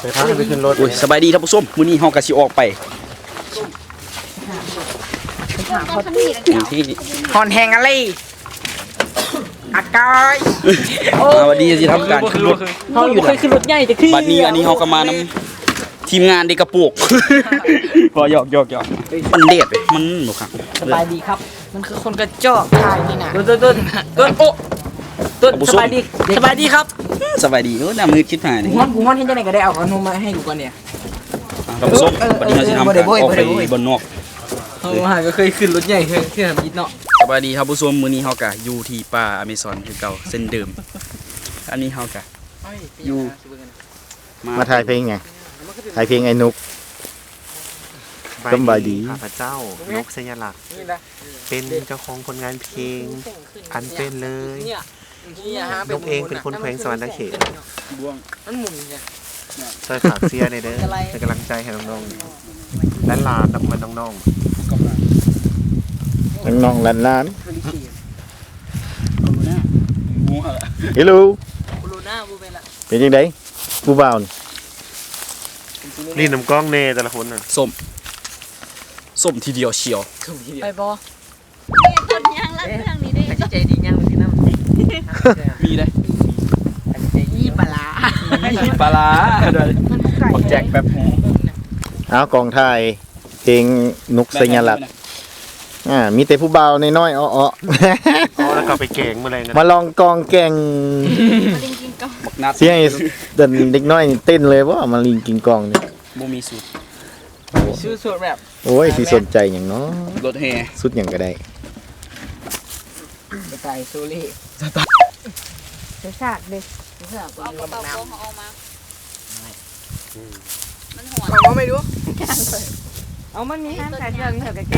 ໄປພາກັນໄປຂຶ້ນລົດ. ໂອ້ຍ ສະບາຍດີທ່ານຜູ້ຊົມ, ມື້ນີ້ເຮົາກະຊິອອກໄປ ທີ່ ຮ້ອນແຮງອະໄລ ອາກາຍ. ສະບາຍດີ ຊິທຳການຂຶ້ນລົດ. ເຮົາບໍ່ເຄີຍຂຶ້ນລົດໃຫຍ່ຈັກເທື່ອ. ບັດນີ້ ອັນນີ້ເຮົາກະມານຳທີມງານເດກະໂປກ. ບໍ່ ຢອກໆໆ ມັນແດດ ມັນບໍ່ຄັກ. ສະບາຍດີຄັບ. ມັນຄືຄົນກະຈອກທາງນີ້ນະ. ຕົ້ນ ຕົ້ນ ຕົ້ນ ໂອ້ ຕົ້ນ ສະບາຍດີ ສະບາຍດີຄັບ. ສະບາຍດີ. ໂອ້ ໜ້າມືດຊິບຫາຍ. ກູຮ້ອນ ກູຮ້ອນ ເຮັດຈັ່ງໃດກະໄດ້ ເອົາຂະໜົມມາໃຫ້ກູກ່ອນເດ. ທ່ານຜູ້ຊົມ ບັດນີ້ເຮົາຊິທຳການອອກໄປບ່ອນນອກ. ເຮົາຫາກະເຄີຍຂຶ້ນລົດໃຫຍ່ເທື່ອທຳອິດເນາະ. ສະບາຍດີທ່ານຜູ້ຊົມ, ມື້ນີ້ເຮົາກະຢູ່ທີ່ປ່າອາເມຊອນຄືເກົ່າເຊັ່ນເດີມ. ອັນນີ້ເຮົາກະຢູ່ ມາ ມາຖ່າຍເພງຫຍັງ? ຖ່າຍເພງໄອ້ນຸກ. ສະບາຍດີ ສະບາຍດີ. ຂ້າພະເຈົ້າ ນົກໄຊຍະລັກ ເປັນເຈົ້າຂອງຜົນງານເພງ ອັນເປັນເລີຍ. ນົກເອງເປັນຄົນແຂວງສະຫວັນນະເຂດ. ຊ່ວຍຝາກເຊຍແດ່ເດີ ເປັນກຳລັງໃຈໃຫ້ນ້ອງໆ ຫຼານໆ ນຳເພື່ອນນ້ອງໆ ນ້ອງໆ ຫຼານໆ. ເຮລໂລ ເປັນຈັ່ງໃດ ຜູ້ບ່າວນີ້? ຫຼິ້ນນຳກ້ອງແດ່ແຕ່ລະຄົນນະ. ສົ້ມ ສົ້ມທີດຽວຊຽວ. ໄປບໍ່? ຕົ້ນຍາງລັດເລື່ອງນີ້ເດ້ ໃຜຊິໃຈດີຍ່າງໄປຊື້ນຳ. ມີເດ້ ມີປາຫຼ້າ ມີປາຫຼ້າດ້ວຍ. ບັກແຈັກແປັບຫູ. ເອົາ ກອງຖ່າຍເພງນົກໄຊຍະລັກ. ອ່າ ມີແຕ່ຜູ້ບ່າວນ້ອຍໆ ເອາະໆ ເອົາແລ້ວກະໄປແກງມື້ແລງ ມາລອງກອງແກງ. ບັກນັດ ຊິໃຫ້ເດັກນ້ອຍນີ້ເຕັ້ນເລີຍບໍ່ ມາລິງກິງກອງນີ້? ບໍ່ມີສູດ. ຊື່ສູດແບບ ໂອ້ຍ ຊິສົນໃຈຫຍັງເນາະ ລົດແຫ່ ຊຸດຫຍັງກະໄດ້. ສະໄຕລ໌ໂຊເລ ສະໄຕລ໌ ສາກເດ້ ເອົາກະເປົາຂອງເຮົາອອກມາ. ມັນຮ້ອນ ເອົາມາໃໝ່ດູ. ເອົາ ມັນມີຮ້ານຂາຍເຄື່ອງ ເຮົາກະເກັບ.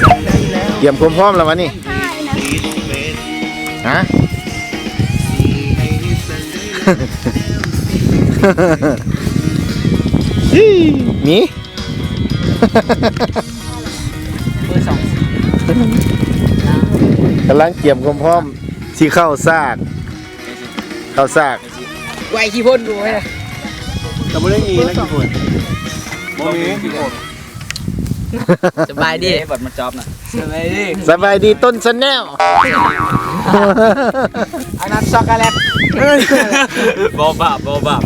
ຕຽມຄວາມພ້ອມແລ້ວວະນີ້ ຮະ? ມີ ກຳລັງກຽມຄວາມພ້ອມ ຊິເຂົ້າສາກ ເຂົ້າສາກ. ໄວຂີ້ພົ້ນດູເວີຍ ກະບໍ່ໄດ້ມີນະຂີ້ພົ້ນ ບໍ່ມີຂີ້ພົ້ນ. ສະບາຍດີ ບັດມາຈອບນະ. ສະບາຍດີ ສະບາຍດີຕົ້ນຊາແນວ ອານັນຊັອກໂກແລັດ. ບໍ່ບາບ ບໍ່ບາບ.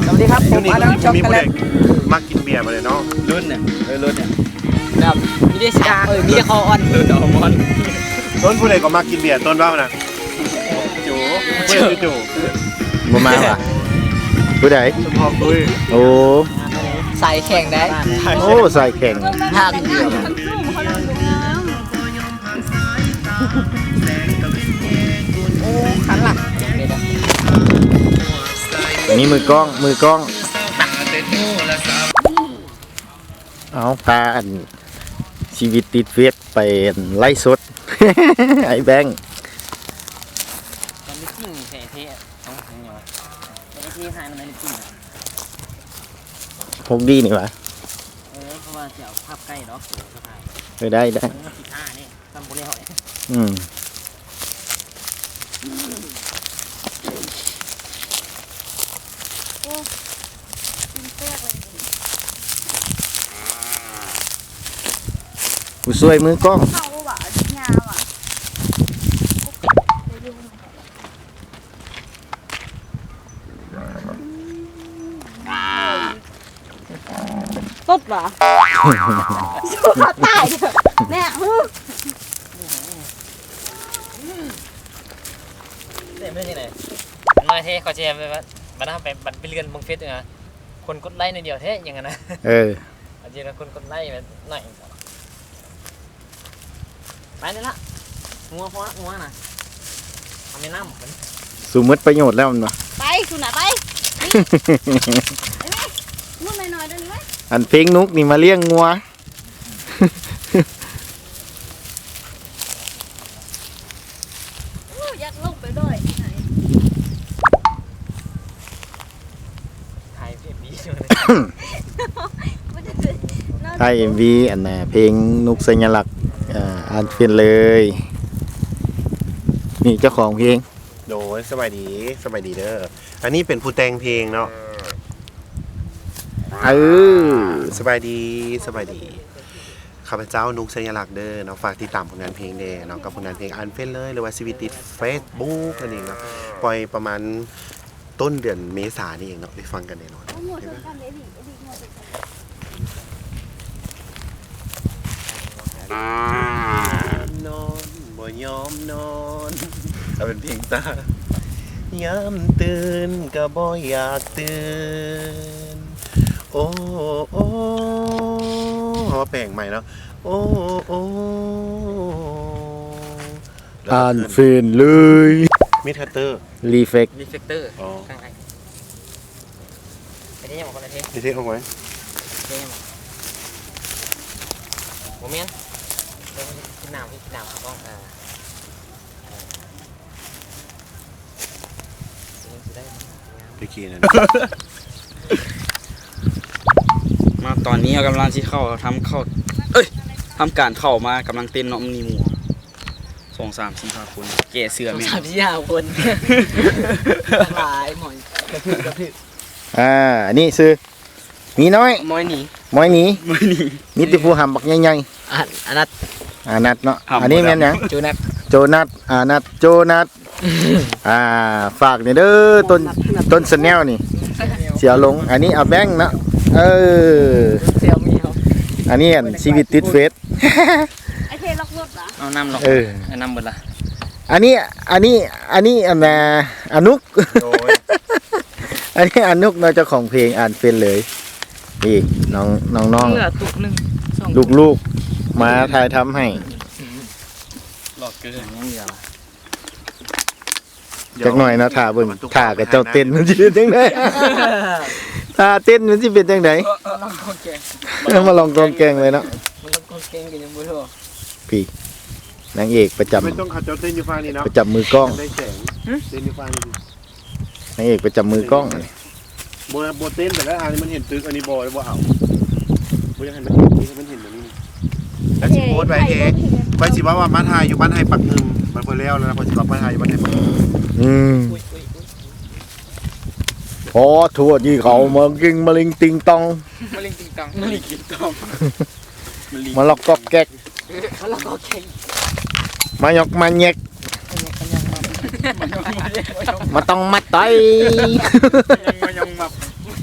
ສະຫວັດດີຄັບ ຜົມອານັນຊັອກໂກແລັດ. ມັກກິນເບຍບໍ່ເລີຍເນາະ ລຸ້ນນີ້ ເອີ ລຸ້ນນີ້ ແບບມີແຕ່ສາ ເອີ ມີແຕ່ຄໍອ່ອນ ລຸ້ນອອມອນ. ຕົ້ນ ຜູ້ໃດກະມັກກິນເບຍ ຕົ້ນເວົ້ານະ. ໂຈ ບໍ່ມາຫວາ ຜູ້ໃດ? ສົມພອນ ໂອ້ ສາຍແຂງໄດ໋. ໂອ້ ສາຍແຂງ ພາກິນເບຍ. ໂອ້ ຄັນລະ ມີມືກ້ອງ ມືກ້ອງ. ເອົາ ພາອັນຊີວິດຕິດເຟສໄປອັນໄລສົດ ໄອ້ແບງ. ພົກດີນີ້ຫວາ? ເອີ ເພາະວ່າຊິເອົາພາບໃກ້ດອກ ເອີ ໄດ້ ໄດ້. ອືມ. ໂອ້ ກິນແຕກເລີຍ ຜູ້ຊ່ວຍມືກ້ອງ. ເຂົ້າຫວານຍາຫວານ ສົດຫວາ ສູ້ຂ້າຕາຍເດີ້ ແນ່. ເປັນຈັ່ງໃດ ນ້ອຍແທ້ ເຂົາຊິແບບວ່າ ບັດເຮົາໄປ ບັດໄປເລື່ອນເບິ່ງເຟສນະ ຄົນກົດໄລໜ້ອຍດຽວແທ້ ຫຍັງຫັ້ນນະ. ເອີ ອັນຈິງຄົນກົດໄລແບບໜ້ອຍ. ໄປນີ້ລະ ງົວພໍລະ ງົວນະ ເອົາແມ່ນ້ຳ ສູໝົດປະໂຫຍດແລ້ວແມ່ນບໍ່? ໄປ ສູນະ ໄປ ນີ້ ໄປແມ່ ງົວນ້ອຍໆ ເດີນີ້ໄວ້. ອັນເພງນົກນີ້ມາລ້ຽງງົວ. ໂອ້ ຢາກລົງໄປດອຍ ຖ່າຍເອັມວີ ຖ່າຍເອັມວີ ອັນນ່າ ເພງນົກໄຊຍະລັກ ອ່າ ອັນເປັນເລີຍ ນີ້ເຈົ້າຂອງເພງ. ໂດຍ ສະບາຍດີ ສະບາຍດີເດີ. ອັນນີ້ເປັນຜູ້ແຕ່ງເພງເນາະ. ເອີ ເອີ ສະບາຍດີ ສະບາຍດີ ຂ້າພະເຈົ້າ ນຸກ ໄຊຍະລັກ ເດີເນາະ. ຝາກຕິດຕາມຜົນງານເພງແດ່ເນາະ ກັບຜົນງານເພງ ອານເຟນເລີຍ ຫຼືວ່າຊີວິດຕິດເຟສບຸກ ນັ້ນເອງເນາະ. ປ່ອຍປະມານຕົ້ນເດືອນເມສານີ້ເອງເນາະ ໄດ້ຟັງກັນແນ່ນອນ. ນອນບໍ່ຍອມນອນ ເອົາເປັນເພງຊາ. ຍາມຕື່ນກໍບໍ່ຢາກຕື່ນ ໂອ້ ໂອ້ ເຮົາມາແປງໃໝ່ເນາະ ໂອ້ ໂອ້ ອານເຟນເລີຍ ມິດຄັດເຕີ ຣີເຟັກ ຣີເຟັກເຕີ ອໍ ຂ້າງໃນ ໄປເທຫຍັງບໍ່ ໄປເທ ໄປເທອອກໄວ້ ເທຫຍັງບໍ່ ບໍ່ແມ່ນ ກິນນ້ຳ ກິນນ້ຳ ເອົາກ້ອງ ເອີ ເອີ ໄປກິນນັ້ນ ມາຕອນນີ້ເຮົາກຳລັງຊິເຂົ້າ ທຳເຂົ້າ ເອີຍ ທຳການເຂົ້າມາ ກຳລັງເຕັ້ນເນາະ ມັນມີໝູ່ ສອງ ສາມ ສີ່ ຫ້າ ຄົນ ແກ່ເສື້ອແມ່ນ ສອງ ສາມ ສີ່ ຫ້າ ຄົນ ຫຼາຍໝອຍ ກະຖືກ ກະຖືກ ອ່າ ອັນນີ້ຊື່ ໝີນ້ອຍ ໝອຍໜີ ໝອຍໜີ ໝອຍໜີ ມີແຕ່ຜູ້ຫຳບັກໃຫຍ່ໆ ອາ ອານັດ ອານັດເນາະ ຫຳ ອັນນີ້ແມ່ນຫຍັງ ໂຈນັດ ໂຈນັດ ອານັດ ໂຈນັດ ອ່າ ຝາກນີ້ເດີ ຕົ້ນ ຕົ້ນແຊນແນວນີ້ ຊິເອົາລົງ ອັນນີ້ອາແບັງເນາະ ເອີ ແຊວມີເຮົາ ອັນນີ້ອັນຊີວິດຕິດເຟສ ໄອ້ເທລັອກລົດຫວາ ເອົານ້ຳລັອກ ເອີ ເອົານ້ຳເບິດລະ ອັນນີ້ ອັນນີ້ ອັນນີ້ ອັນນ່າ ອານຸກ ໂດຍ ອັນນີ້ອານຸກເນາະ ເຈົ້າຂອງເພງ ອານເຟນເລີຍ ນີ້ ນ້ອງ ນ້ອງໆ ເຫຼືອຕຸກໜຶ່ງ ສອງ ລູກໆ ມາຖ່າຍທຳໃຫ້ ຫຼອກເກີນ ຍັງເຫຼືອ ຈັກໜ່ອຍນະ ຖ້າເບິ່ງ ຖ້າຂະເຈົ້າເຕັ້ນມັນຊິເປັນຈັ່ງໃດ ຖ້າເຕັ້ນມັນຊິເປັນຈັ່ງໃດ ມາລອງກອງແກງເລີຍເນາະ ມາລອງກອງແກງກໍຍັງບໍ່ພໍ ພີ້ ນາງເອກປະຈຳ ໄມ່ຕ້ອງ ເຂົາເຈົ້າເຕັ້ນຢູ່ຝັ່ງນີ້ເນາະ ປະຈຳມືກ້ອງ ໄດ້ແສງ ຫື? ເຕັ້ນຢູ່ຝັ່ງນີ້ ນາງເອກປະຈຳມືກ້ອງ ບໍ່ ບໍ່ເຕັ້ນ ແຕ່ລະອັນນີ້ມັນເຫັນຕຶກ ອັນນີ້ບໍ່ ບໍ່ເອົາ ບໍ່ຢາກໃຫ້ມັນເຫັນ ໃຫ້ມັນເຫັນແບບນີ້ ແລ້ວຊິໂພສໄວ້ເອງ ຂ້ອຍຊິເວົ້າວ່າມາຖ່າຍຢູ່ບ້ານໄຮ່ປັກງື່ມ ມັນບໍ່ແລ້ວ ແລ້ວຂ້ອຍຊິເວົ້າມາຖ່າຍຢູ່ບ້ານໄຮ່ປັກງື່ມ ອືມ ອໍ ໂທດ ນີ້ເຂົາມາກິນມະລິງຕິງຕອງ ມະລິງຕິງຕອງ ມະລິງຕິງຕອງ ມະລິງ ມາລັອກກອກແກກ ມາລັອກກອກແກກ ມາຢອກມາແຍກ ມາຕ້ອງມາຕ່ອຍ ມາຢອກມາ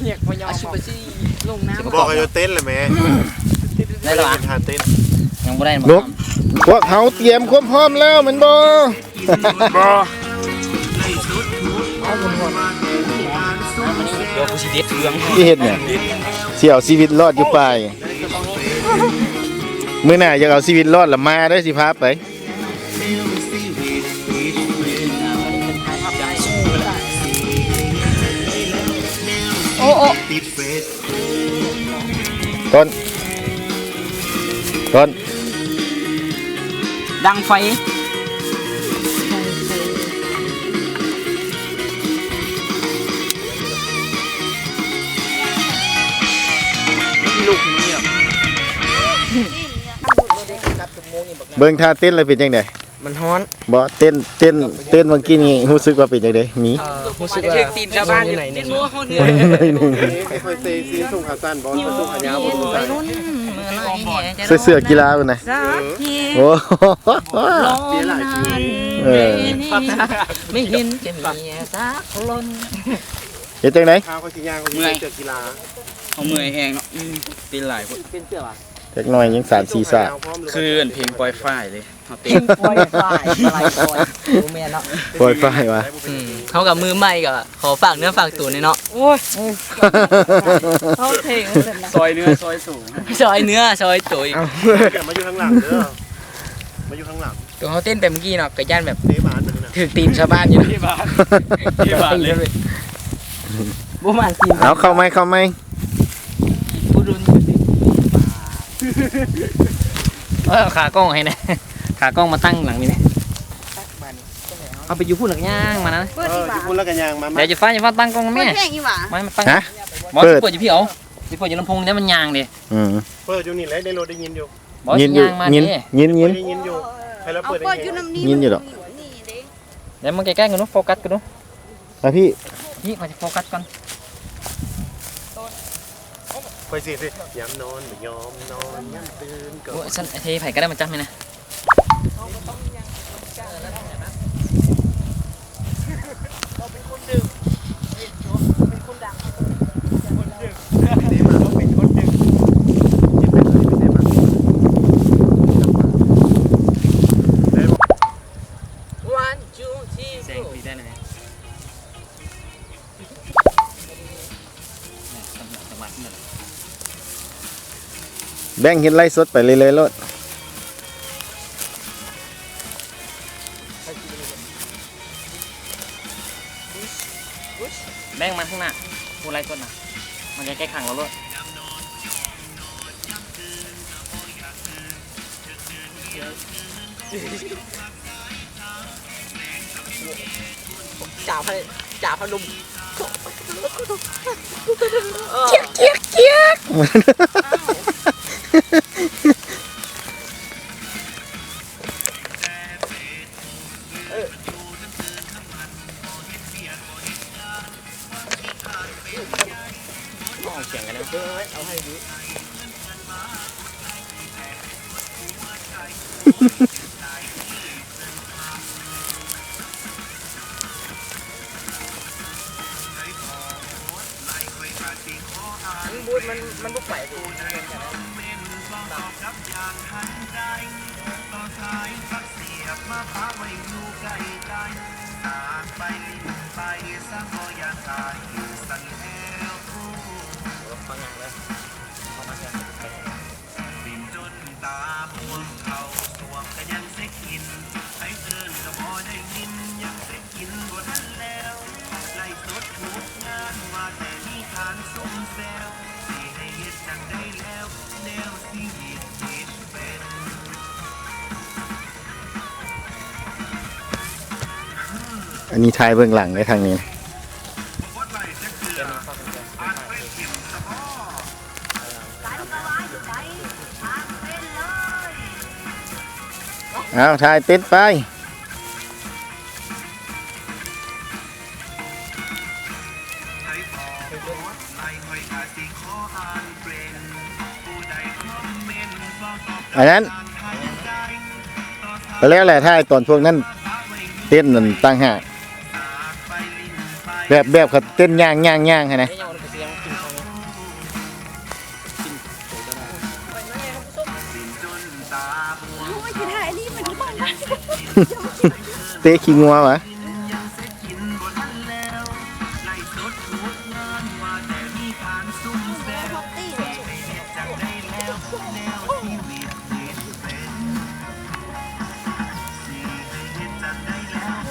ແຍກ ມາຢອກມາ ອາຊິບາຊີ ລົງນ້ຳ ບອກໃຫ້ເຈົ້າເຕັ້ນລະແມ້ ໄດ້ລະຫວາ ທ່າເຕັ້ນ ຍັງບໍ່ໄດ້ ນົກ ພວກເຮົາຕຽມຄວາມພ້ອມແລ້ວແມ່ນບໍ່? ບໍ່ ດຽວກູຊິເດັດເຄື່ອງ ຊິເຮັດຫຍັງ? ຊິເອົາຊີວິດລອດຢູ່ປ່າ ມື້ໜ້າຢາກເອົາຊີວິດລອດລະມາເດີ ຊິພາໄປ ໂອ້ ໂອ້ ຕົ້ນ ຕົ້ນ ດັງໄຟ ເບິ່ງທ່າເຕັ້ນແລ້ວເປັນຈັ່ງໃດ? ມັນຮ້ອນ ບໍ່ ເຕັ້ນ ເຕັ້ນ ເຕັ້ນເມື່ອກີ້ນີ້ຮູ້ສຶກວ່າເປັນຈັ່ງໃດ? ມີ ເອີ ຮູ້ສຶກວ່າຖືກຕີນຊາວບ້ານຢູ່ ໜ້ອຍໜຶ່ງ ໜ້ອຍໜຶ່ງ ໃຫ້ຂ້ອຍໃສ່ສິ້ນສູງຂາສັ້ນບໍ່? ໃສ່ສູງຂາຍາວບໍ່? ໃສ່ເສື້ອ ໃສ່ເສື້ອກິລາພຸ້ນນະ ໂອ້ ເສຍຫຼາຍຊີວິດ ເອີ ໄມ່ເຫັນຈະມີສັກຄົນ ເຮັດຈັ່ງໃດ? ຂ້າຂ້ອຍຊິຍ່າງ ຂ້ອຍຊິໃສ່ເສື້ອກິລາ ເຮົາເມື່ອຍແຮງເນາະ ອືມ ຕີນຫຼາຍໂພດ ເປັນເສື້ອຫວາ? ຈັກໜ່ອຍຍັງສານສີ່ສາກ ຄືອັນເພງປ່ອຍຝ້າຍເລີຍ ເພງປ່ອຍຝ້າຍ ບໍ່ແມ່ນເນາະ ປ່ອຍຝ້າຍຫວາ? ອືມ ເຮົາກໍມືໃໝ່ກໍຂໍຝາກເນື້ອຝາກຕົວແດ່ເນາະ ໂອ້ຍ ເພງ ຊອຍເນື້ອຊອຍໂຕ ຊອຍເນື້ອຊອຍໂຕອີກ ມາຢູ່ທາງຫຼັງເດີ ມາຢູ່ທາງຫຼັງ ຕົວເຮົາເຕັ້ນໄປເມື່ອກີ້ເນາະ ກໍຢ້ານແບບຖືກຕີນຊາວບ້ານຢູ່ເນາະ ເຕະບານ ເຕະບານເລີຍ ບໍ່ໝານຕີນ ເອົາ ເຂົ້າໃໝ່ ເຂົ້າໃໝ່ ຜູ້ດົນ ເອີ ຂາກ້ອງໃຫ້ແດ່ ຂາກ້ອງມາຕັ້ງຫຼັງນີ້ແດ່ ເອົາໄປຢູ່ພຸ້ນ ແລ້ວກໍຍ່າງມານະ ເອີ ຢູ່ພຸ້ນແລ້ວກໍຍ່າງມາ ດຽວຈະຟ້າວ ຈະຟ້າວຕັ້ງກ້ອງແມ່ ເປີດເພງອີ່ຫວ່າ ມາ ມາຕັ້ງ ຮະ? ບໍ່ ເປີດ ຊິເປີດຢູ່ພີ້ ເອົາ ຊິເປີດຢູ່ລຳໂພງນີ້ ມັນຍ່າງເດ້ ອືມ ເປີດຢູ່ນີ້ແຫຼະ ໃນລົດໄດ້ຍິນຢູ່ ບໍ່ ຍິນຢູ່ ຊິຍ່າງມາ ຍິນ ເດ້ ຍິນ ຍິນ ເອີ ເອີ ໃຫ້ລາວເປີດ ເອົາເປີດຢູ່ນຳນີ້ ຍິນຢູ່ດອກ ນີ້ເດ້ ແລ້ວມາໃກ້ໆກັນດູ ໂຟກັສກັນດູ ມາພີ້ ພີ້ ຂ້ອຍຊິໂຟກັສກ່ອນ ຕົ້ນ ໂອ້ ຂ້ອຍຊິ ຍາມນອນບໍ່ຍອມນອນ ຍາມຕື່ນກໍ ໂອ້ຍ ຊັ້ນ ເທໃຜກໍໄດ້ມາຈັບແມ່ນະ. ແບ່ງເຮັດໄລຟ໌ສົດໄປເລື້ອຍໆໂລດ. ແບ່ງມາຂ້າງໜ້າ ຜູ້ໄລຟ໌ສົດນະ ມັນຈະແກ້ຂັງເຮົາໂລດ. ຈ່າພະ ຈ່າພະນົມ ກຽກ ກຽກ ກຽກ. ເອົາໃຫ້ດີ. ມັນບູດ ມັນ ມັນບໍ່ໄປ. ອັນນີ້ຖ່າຍເບື້ອງຫຼັງເດ້ທາງນີ້. ເອົາ ຖ່າຍຕິດໄປ. ອັນນັ້ນ ກໍແລ້ວແຫຼະ ຖ່າຍຕອນພວກນັ້ນເຕັ້ນນັ້ນຕ່າງຫາກ. ແບບ ແບບເຂົາເຕັ້ນຍ່າງໆໆຫັ້ນນະ. ເຕະຂີ້ງົວຫວາ?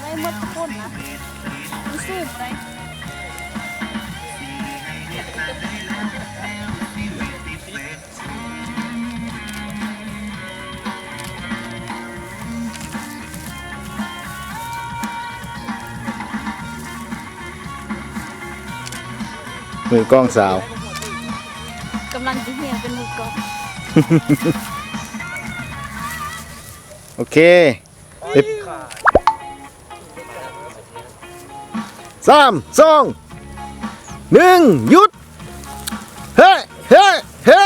ໄດ້ໝົດທຸກຄົນນະ ມັນສູ້ບໍ່ໄດ້. ມືກ້ອງສາວ ກຳລັງຊິຮຽນເປັນມືກ້ອງ. ໂອເຄ ສາມ ສອງ ໜຶ່ງ ຢຸດ. ເຮີ ເຮີ ເຮີ.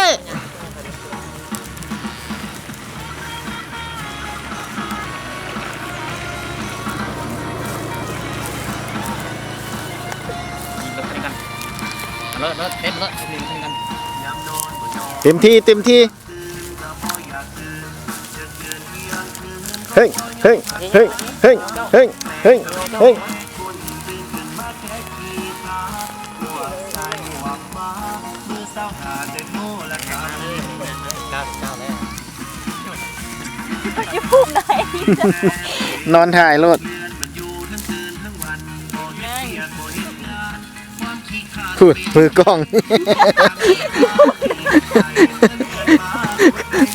ເຕັມທີ່ ເຕັມທີ່. ເຮີ້ງ ເຮີ້ງ ເຮີ້ງ ເຮີ້ງ. ນອນຖ່າຍໂລດ. ພຸ້ນ ມືກ້ອງ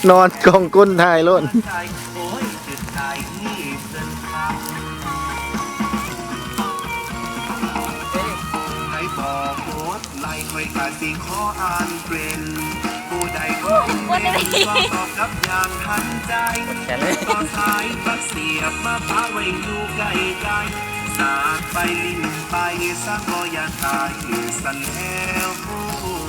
ນອນກ້ອງກົ້ນຖ່າຍໂລດ. ສາກໄປຫຼິ້ນໄປ ສາກບໍ່ຢາກຕາຍຊັ້ນແລ້ວ.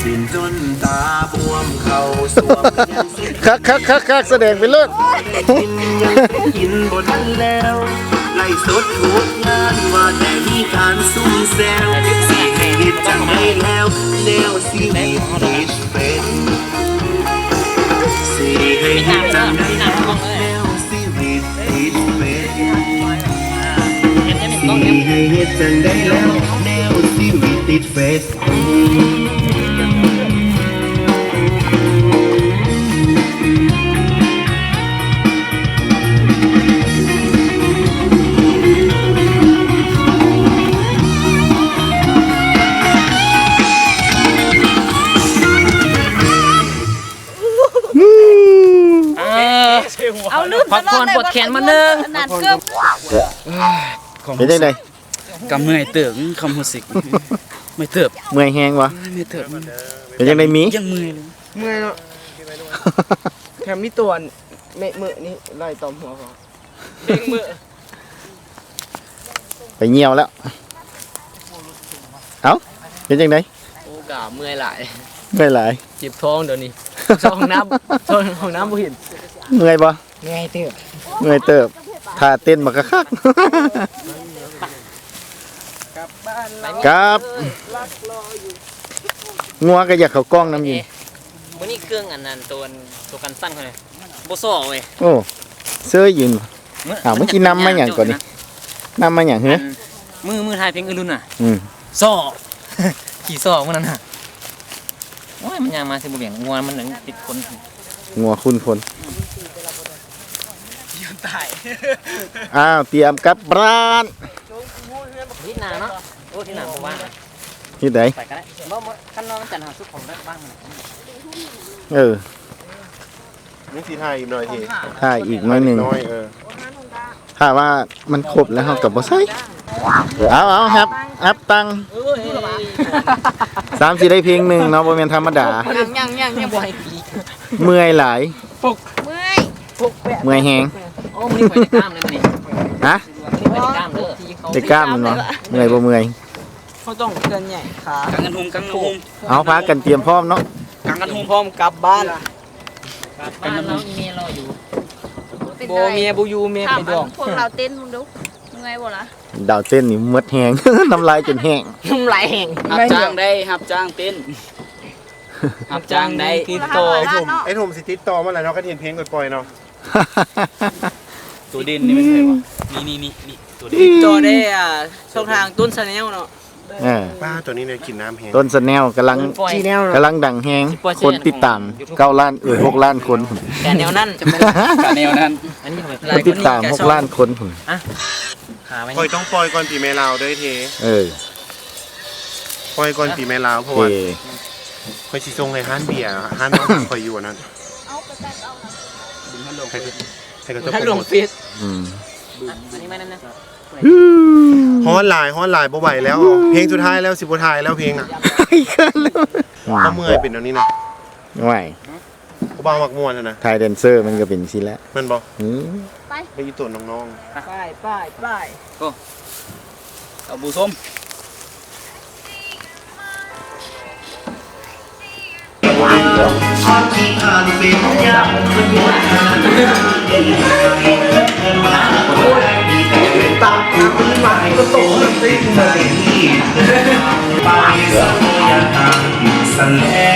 ຊິນຈົນຕາບວມເຂົ້າສວມ ຄັກໆໆໆ ສະແດງໄປໂລດ ກິນບໍ່ທັນແລ້ວ ໄລສົດທຸກງານ ວ່າແຕ່ມີການຊຸມແຊວ ຊິໃຫ້ເຮັດຈັ່ງໃດແລ້ວ ແນວຊີວິດຕິດເຟສ ຊິໃຫ້ເຮັດຈັ່ງໃດແລ້ວ ແນວຊີວິດຕິດເຟສ ຊິໃຫ້ເຮັດຈັ່ງໃດແລ້ວ ແນວຊີວິດຕິດເຟສ. ເອົາ ລືມ ພັກຜ່ອນປວດແຂນມາໜຶ່ງ ອັນນັ້ນເກືອບ ເປັນຈັ່ງໃດ? ກໍເມື່ອຍເຕີບ ຄວາມຮູ້ສຶກ ເມື່ອຍເຕີບ ເມື່ອຍແຮງບໍ່? ເມື່ອຍເຕີບ ເປັນຈັ່ງໃດມີ? ຍັງເມື່ອຍເລີຍ ເມື່ອຍເນາະ ແຖມມີຕົວແມ່ເມີນີ້ໄລ່ຕອມຫົວເຂົາ ເພງເມີ ໄປຍ່ຽວແລ້ວ ເອົ້າ ເປັນຈັ່ງໃດ? ໂອ້ ກະເມື່ອຍຫຼາຍ ເມື່ອຍຫຼາຍ ເຈັບທ້ອງດຽວນີ້ ເຂົ້າຫ້ອງນ້ຳ ເຂົ້າຫ້ອງນ້ຳບໍ່ເຫັນ ເມື່ອຍບໍ່? ເມື່ອຍເຕີບ ເມື່ອຍເຕີບ ທ່າເຕັ້ນບັກຄັກໆ ກັບ ງົວກໍຢາກເຂົ້າກ້ອງນຳຢູ່ ມື້ນີ້ເຄື່ອງອັນນັ້ນ ໂຕ ໂຕກັນສັ່ນເຂົານີ້ ບໍ່ຊໍເວີຍ ໂອ້ ເຊີຍຢູ່ ອ້າວ ເມື່ອກີ້ນຳມາຫຍັງກ່ອນນີ້ ນຳມາຫຍັງເຮີ? ມື້ ມື້ຖ່າຍເພງອື່ນລຸນນະ ອືມ ຊໍ ຂີ່ຊໍມື້ນັ້ນນະ ໂອ້ຍ ມັນຍ່າງມາຊິບໍ່ແບງ ງົວມັນຕິດຄົນ ງົວຄຸ້ນຄົນ ຕາຍ ອ້າວ ຕຽມກັບບ້ານ ທິດໜ້າເນາະ ໂອ້ ທິດໜ້າບໍ່ວ່າງ ເຮັດໃດ? ໄປກໍໄດ້ ບໍ່ ບໍ່ ຄັນວ່າວັນຈັນເຮົາຊຸກຂອງໄດ້ບ້ານ ເອີ ຍັງຊິຖ່າຍອີກໜ້ອຍເດ ຖ່າຍອີກໜ້ອຍໜຶ່ງ ເອີ ຖ້າວ່າມັນຄົບແລ້ວເຮົາກໍບໍ່ໃສ່ ເອົາ ເອົາ ຮັບ ຮັບຕັງ ສາມຊິໄດ້ເພງໜຶ່ງເນາະ ບໍ່ແມ່ນທຳມະດາ ຍັງ ຍັງ ຍັງ ຍັງບໍ່ໃຫ້ປີກ ເມື່ອຍຫຼາຍ ເມື່ອຍ ເມື່ອຍແຮງ ໂອ້ ມື້ນີ້ຂ້ອຍໄດ້ກ້າມເລີຍມື້ນີ້ ຮະ? ມື້ນີ້ຂ້ອຍໄດ້ກ້າມເລີຍ ໄດ້ກ້າມແມ່ນບໍ່? ເມື່ອຍບໍ່ເມື່ອຍ? ເຮົາຕ້ອງເຄື່ອນໃຫຍ່ຂາ ກາງກັນໂຮມ ກາງກັນໂຮມ ເອົາ ພາກັນຕຽມພ້ອມເນາະ ກາງກັນໂຮມ ພ້ອມກັບບ້ານ ກັບບ້ານເນາະ ອີເມລລໍຢູ່ ບໍ່ ເມຍບໍ່ຢູ່ ເມຍໄປດອກ ພວກລາວເຕັ້ນເບິ່ງດູ ເມື່ອຍບໍ່ລະ? ດາວເຕັ້ນນີ້ໝົດແຮງ ນ້ຳລາຍຈົນແຫ້ງ ນ້ຳລາຍແຫ້ງ ຮັບຈ້າງໄດ້ ຮັບຈ້າງເຕັ້ນ ຮັບຈ້າງໄດ້ ຕິດຕໍ່ ອ້າຍຖົມ ອ້າຍຖົມຊິຕິດຕໍ່ມາແລ້ວເນາະ ຄັນເຫັນເພງຂ້ອຍປ່ອຍເນາະ ໂຕເດັ່ນນີ້ແມ່ນໃຜວະ? ນີ້ໆໆ ນີ້ ໂຕເດັ່ນ ຕິດຕໍ່ໄດ້ ອ່າ ຊ່ອງທາງຕົ້ນຊາແນລເນາະ ເອີ ປ້າ ໂຕນີ້ໄດ້ກິນນ້ຳແຮງ ຕົ້ນຊາແນລກຳລັງ ກຳລັງດັງແຮງ ຄົນຕິດຕາມເກົ້າລ້ານ ເອີຍ ຫົກລ້ານຄົນ ແຕ່ແນວນັ້ນ ກະແນວນັ້ນ ຄົນຕິດຕາມຫົກລ້ານຄົນພຸ້ນ ຮະ? ຂ້ອຍຕ້ອງປ່ອຍກ່ອນປີໃໝ່ລາວເດີເທ ເອີ ປ່ອຍກ່ອນປີໃໝ່ລາວ ເພາະວ່າຂ້ອຍຊິສົ່ງໃຫ້ຮ້ານເບຍ ຮ້ານນ້ອງຂ້ອຍຢູ່ອັນນັ້ນ ໃຫ້ ໃຫ້ເຂົາເຈົ້າ ອືມ ຮ້ອນຫຼາຍ ຮ້ອນຫຼາຍ ບໍ່ໄຫວແລ້ວ ເພງສຸດທ້າຍແລ້ວ ຊິບໍ່ຖ່າຍແລ້ວເພງອະ ເມື່ອຍເປັນແນວນີ້ນະ ໂອ້ຍ ຜູ້ບ່າວມັກມ່ວນຫັ້ນນະ ຖ່າຍແດນເຊີມັນກໍເປັນຈັ່ງຊີ້ແຫຼະ ແມ່ນບໍ່? ອືມ ໄປ ໄປອີ່ຕົວນ້ອງໆ ໄປ ໄປ ໄປ ໂອ້ ທ່ານຜູ້ຊົມ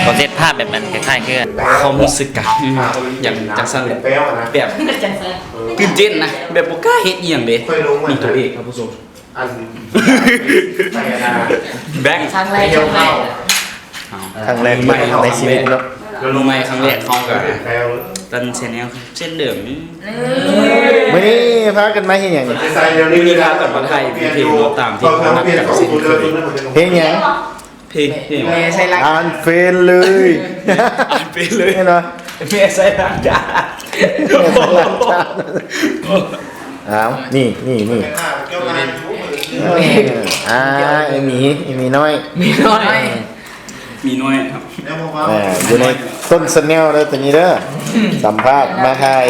ເຂົາເຮັດພາບແບບນັ້ນຄ້າຍໆຄືກັນ ຄວາມຮູ້ສຶກກະ ອືມ ຢ່າງຈັ່ງຊັ້ນແຫຼະ ແບບຕື່ນເຕັ້ນນະ ແບບບໍ່ກ້າເຮັດອີ່ຫຍັງເດ້ ນີ້ຕົວເອງ ທ່ານຜູ້ຊົມ ອັນ ແບງ ຄັ້ງແລກ ຄັ້ງແລກໃນຊີວິດເນາະ ມື້ໃໝ່ຄັ້ງແລກເຮົາກະຕັນແຊນແນວເຊັ່ນເດີມ. ມື້ນີ້ພາກັນມາເຮັດຫຍັງນີ້? ມື້ນີ້ພາກັນມາຖ່າຍເອັມວີເນາະ ຕາມທີ່ເຮົານັດກັນເຊັ່ນເຄີຍ. ເພງຫຍັງ? ເພງ ເພງ ແມ່ໃສ່ລາກ ອ່ານເຟນເລີຍ ອ່ານເຟນເລີຍ ເຫັນບໍ່? ແມ່ໃສ່ລາກ ອ້າວ ນີ້ ນີ້ ນີ້ ອ່າ ອີ່ໝີ ອີ່ໝີນ້ອຍ ໝີນ້ອຍ ໝີນ້ອຍ ອ່າ ຢູ່ໃນຕົ້ນແຊນແນວເດີ ຕົວນີ້ເດີ ສຳພາດມາຖ່າຍ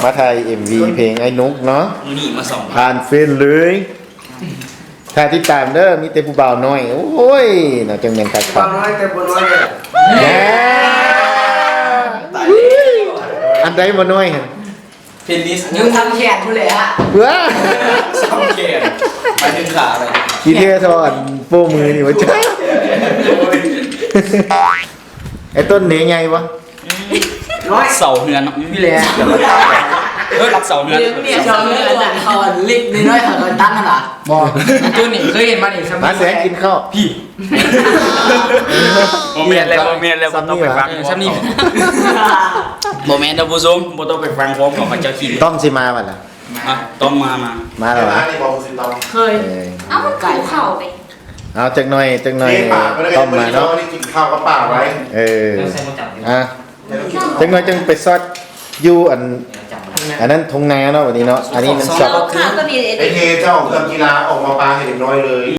ມາຖ່າຍເອັມວີເພງອ້າຍນຸກເນາະ ມື້ນີ້ມາສອງ ຜ່ານເຟນເລີຍ. ຖ້າຕິດຕາມເດີ ມີແຕ່ຜູ້ບ່າວນ້ອຍ ໂອ້ຍ ໜ້າຈັ່ງແມ່ນຄັກໆ ບ່າວນ້ອຍແຕ່ບໍ່ນ້ອຍເດີ ແນ່ ອັນໃດບໍ່ນ້ອຍຫັ້ນ? ເພນິສ ຢູ່ທາງແຂນພຸ້ນແຫຼະ ເອີ ທາງແຂນ ໝາຍເຖິງຂາເລີຍ ຂີ້ເທທອນໂປ້ມືນີ້ວ່າ ໄອ້ຕົ້ນເດໃຫຍ່ບໍ່? ນ້ອຍ ເສົາເຮືອນເນາະ ນີ້ແຫຼະ ເອີ ເສົາເຮືອນ ເສົາເຮືອນ ເຂົາເຫຼັກນ້ອຍໆ ເຂົາຕັ້ງຫັ້ນລະ ບໍ່ ໂຕນີ້ເຄີຍເຫັນມານີ້ ມາແສງກິນເຂົ້າ ພີ້ ບໍ່ແມ່ນແລ້ວ ບໍ່ແມ່ນແລ້ວ ບໍ່ຕ້ອງໄປຟັງ ເອີ ຊ່ຳນີ້ ບໍ່ແມ່ນທ່ານຜູ້ຊົມ ບໍ່ຕ້ອງໄປຟັງຄວາມຂອງເຂົາເຈົ້າຄິດ ຕ້ອມຊິມາບັດລະ ຮະ ຕ້ອມມາ ມາ ມາແລ້ວຫວາ? ເຄີຍ ເອີ ເອົ້າ ມັນກິນເຂົ້າເດ້ ເອົາ ຈັກໜ່ອຍ ຈັກໜ່ອຍ ຕ້ອມມາເນາະ ກິນເຂົ້າກັບປາໄວ້ ເອີ ອ່ະ ຈັກໜ່ອຍຈັ່ງໄປຊອດຢູ່ອັນ ອັນນັ້ນທົ່ງນາເນາະ ບັດນີ້ເນາະ ອັນນີ້ມັນຊອດ ໄອ້ເທ ເຈົ້າເອົາເຄື່ອງກິລາອອກມາປາໃຫ້ເດັກນ້ອຍເລີຍ.